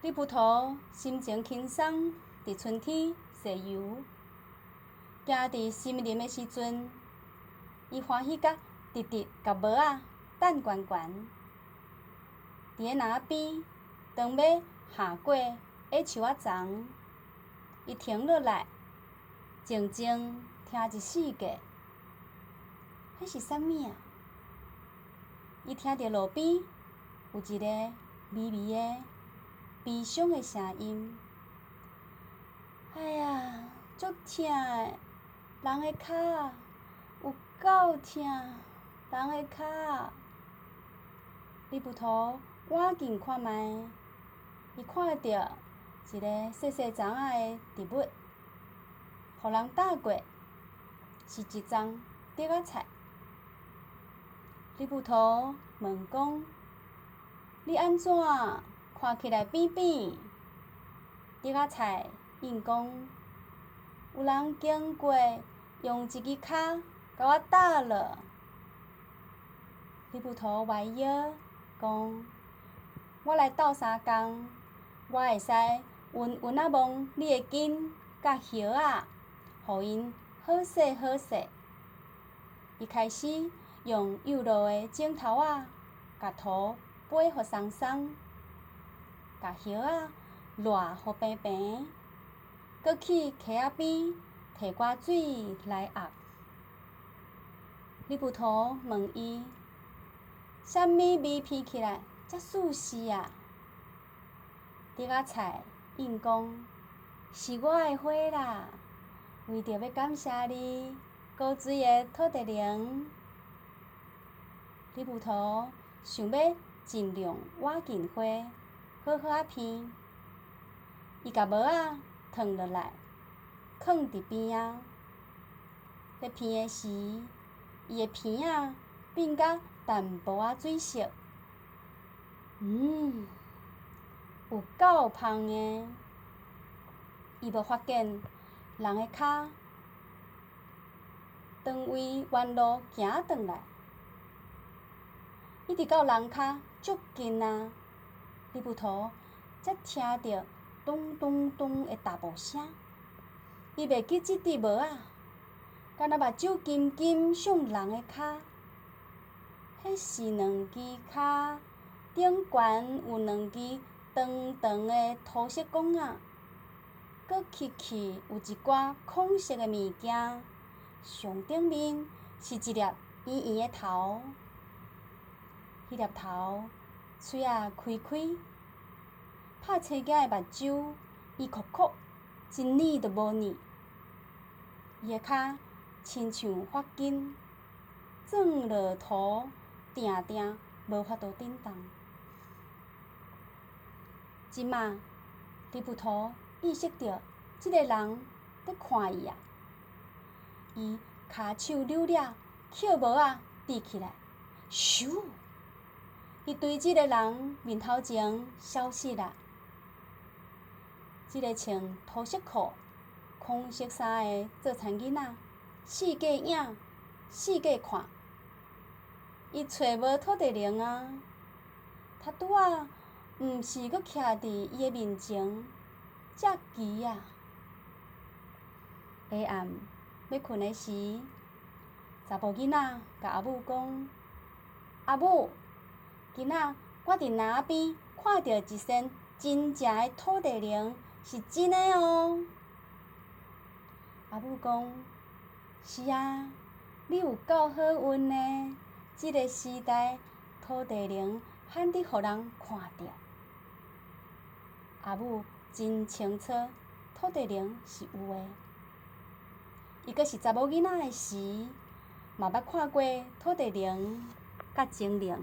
李葡萄心情輕鬆，佇春天踅遊，行佇森林的時陣，伊歡喜甲直直共帽仔擲懸懸。佇咧林仔邊，當欲行過矮樹仔叢，伊停落來，靜靜聽一四格。彼是啥物啊？伊聽著路邊有一個微微的悲傷的聲音。哎呀，足疼的，人的跤有夠疼，人的跤。李葡萄倚近看覓，伊看著一個細細叢仔的植物，予人踏過，是一叢竹仔菜。李葡萄問講：你按怎看起來扁扁？竹仔菜應講：有人經過，用一支跤共我踏落。李葡萄彎腰講：我來鬥相共，我會使勻勻仔摸你的根佮葉仔，予𪜶好勢好勢。伊開始用幼落的指頭仔，共土掰予鬆鬆，共葉仔捋予平平，閣去溪仔邊提寡水來壓。李葡萄問伊：啥物味聞起來遮舒適啊？竹仔菜應講：是我的花啦，為著欲感謝你，高水的土地靈。李葡萄想欲盡量倚近花，好好仔聞。伊共帽仔脫落來，囥佇邊仔。咧聞的時，伊的鼻仔變甲淡薄仔水色。有夠芳的。伊無發現人的跤當為原路行轉來。一直到人跤足近啊，李葡萄才聽著咚咚咚的踏步聲。伊袂記這支帽仔，敢若目睭金金向人的跤。彼是兩支跤頂懸有兩支長長的塗色管仔，閣起去有一寡孔色的物件，上頂面是一粒圓圓的頭。彼粒頭喙仔開開，拍青囝的目睭圓硞硞，一暝都無暝。伊的跤親像髮根，鑽落土，定定無法度振動。這馬，李葡萄意識著這個人佇看伊啊，伊跤手扭掠，抾帽仔擲起來，咻！伊對這個人面頭前消失啦。這個穿塗色褲、空色衫的做田囡仔，四界影，四界看，伊揣無土地靈啊！他拄仔毋是閣徛佇伊的面前，遮奇啊！下暗欲睏的時，查埔囡仔共阿母講：阿母，今仔我佇林仔邊看著一身真正的土地靈，是真的哦。阿母講：是啊，你有夠好運呢！這个時代土地靈罕得予人看著。阿母真清楚，土地靈是有的。伊閣是查某囡仔的時，嘛捌看過土地靈佮精靈。